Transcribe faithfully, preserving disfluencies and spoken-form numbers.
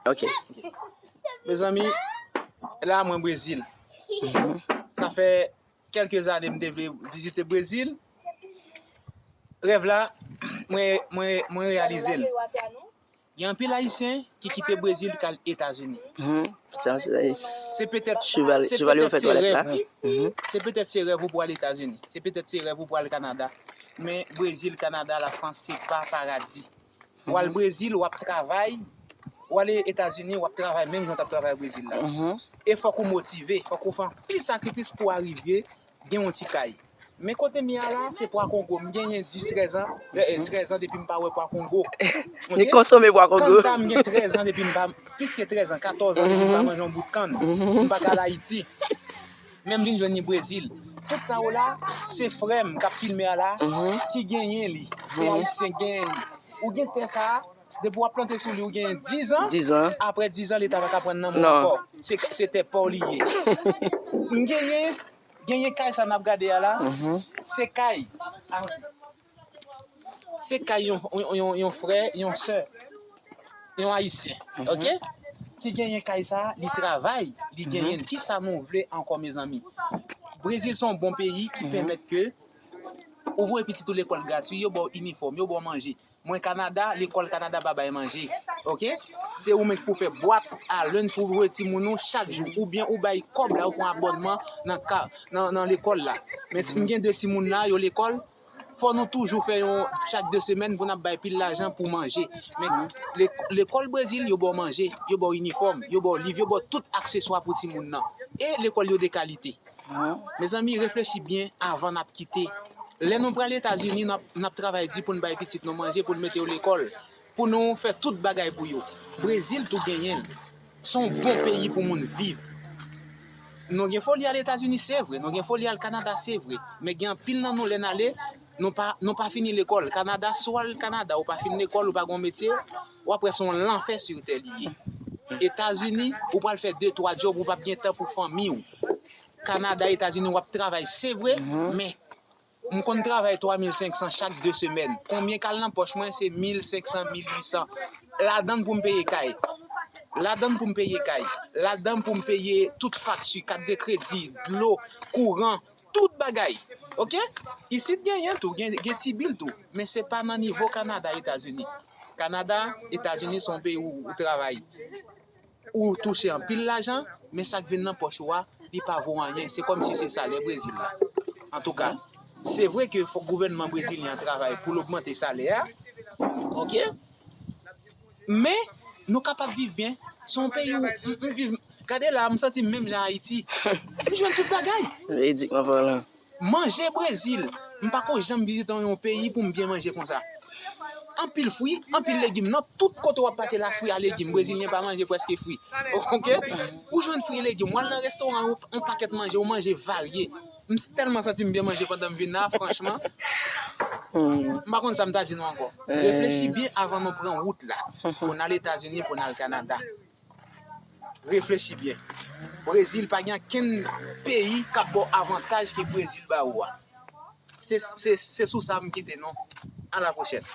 Ok. Mezanmi, la mwen Brezil. Sa fè kèlke zane m te vle vizite Brezil. Rèv la, mwen, mwen, mwen reyalize l. Gen anpil Ayisyen ki kite Brezil k al Etazini. Se petèt, se petèt se rèv ou. Se petèt se rèv ou pou al Etazini. Se petèt se rèv ou pou al Kanada. Men Brezil, Kanada, Lafrans, se pa paradi. W al Brezil, w ap travay. W ale Etazini, w ap travay menm jan w t ap travay Brezil la. E fòk ou motive, fòk ou fè anpil sakrifis pou w arive gen yon ti kay. Men kote m ye a la, se pwa kongo. M genyen dis, trèz an, eh, eh, trèz an depi m pa wè pwa kongo. Ni konsome pwa kongo. Kann sa, m gen trèz an depi m pa, plis ke trèz an, katòz an depi m pa manje yon bout kann. M pa t al Ayiti. Men m vin jwenn li Brezil. Tout sa yo la, se frè m k ap filme a la, ki genyen li. Se Ayisyen k genyen li. Ou gen tè sa a, depi w ap plante sou li, ou genyen diz an. Diz an. Apre diz an, Leta pa ka pran nan men w ankò. Se, se tè pa w li ye. M genyen, genyen kay sa n ap gade a la. Se kay. Se kay yon, yon, yon, yon frè, yon sè, yon Ayisyen, ok? Ki genyen kay sa, li travay, li genyen. Kisa nou vle ankò, mezanmi? Brezil se yon bon peyi ki pèmèt ke ou voye pitit ou lekòl gratwi, yo ba w inifòm, yo ba w manje. Mwen Kanada, lekòl Kanada pa bay manje, ok? Se ou menm ki pou fè bwat a lunch pou voye timoun ou chak jou, oubyen ou bay kòb la, ou fè yon abònman nan ka, nan, nan lekòl la. Men m gen de timoun la, yo lekòl, fò nou toujou fè yon chak de semèn pou n ap bay pil lajan pou manje. Men le-, lekòl Brezil, yo ba w manje, yo ba w inifòm, yo ba w liv, yo ba w tout akseswa pou timoun nan. E lekòl yo de kalite. Mezanmi, reflechi byen avan n ap kite. Lè nou pral Etazini, n ap, n ap travay di pou n bay pitit nou manje, pou n mete yo lekòl, pou nou fè tout bagay pou yo. Brezil tou genyen l. Se yon bon peyi pou moun viv. Nou gen foli al Etazini, se vre. Nou gen foli al Kanada, se vre. Men gen anpil nan nou, lè n ale, nou pa, nou pa fini lekòl. Kanada, si w al Kanada, ou pa fin lekòl, ou pa gen yon metye, w ap wè se yon lanfè sou tè li ye. Etazini, ou pral fè de, twa djòb, ou p ap gen tan pou fanmi w. Kanada, Etazini, w ap travay, se vre, men m konn travay twa mil senk san chak de semèn. Konbyen k al nan pòch mwen? Se mil senk san, mil uit san. Ladan l pou m peye kay. Ladan l pou m peye kay. Ladan l pou m peye tout fakti, kat de kredi, dlo, kouran, tout bagay. Ok? Isit genyen tou, gen, gen ti bil tou. Men se pa nan nivo Kanada, Etazini. Kanada, Etazini se yon peyi ou, ou travay. Ou touche anpil lajan, men sa k vin nan pòch ou a, li pa vo anyen. Se kòmsi se salè Brezil la. Antouka, se vre ke fòk gouvènman brezilyen an travay pou l ogmante salè a. Ok? Men, nou kapab viv byen. Se yon peyi ou m, m viv. Gade la, m santi m menm jan Ayiti. M jwenn tout bagay. Veridikman palan. Manje Brezil. M pa ko janm vizite yon peyi pou m byen manje konsa. Anpil fwi, anpil legim. Nan tout kote w ap pase la, fwi a legim. Brezilyen pa manje prèske fwi. Ok? Ou jwenn fwi e legim. W al nan restoran, yon, yon pakèt manje, ou manje varye. M tèlman santi m byen manje pandan m vin la, franchman. M pa konn sa m ta di nou ankò. Reflechi byen avan nou pran wout la. Pou n al Etazini, pou n al Kanada. Reflechi byen. Brezil pa gen okenn peyi k ap ba w avantaj ke Brezil ba ou a. Se, se, se sou sa m kite nou. A la pwochèn.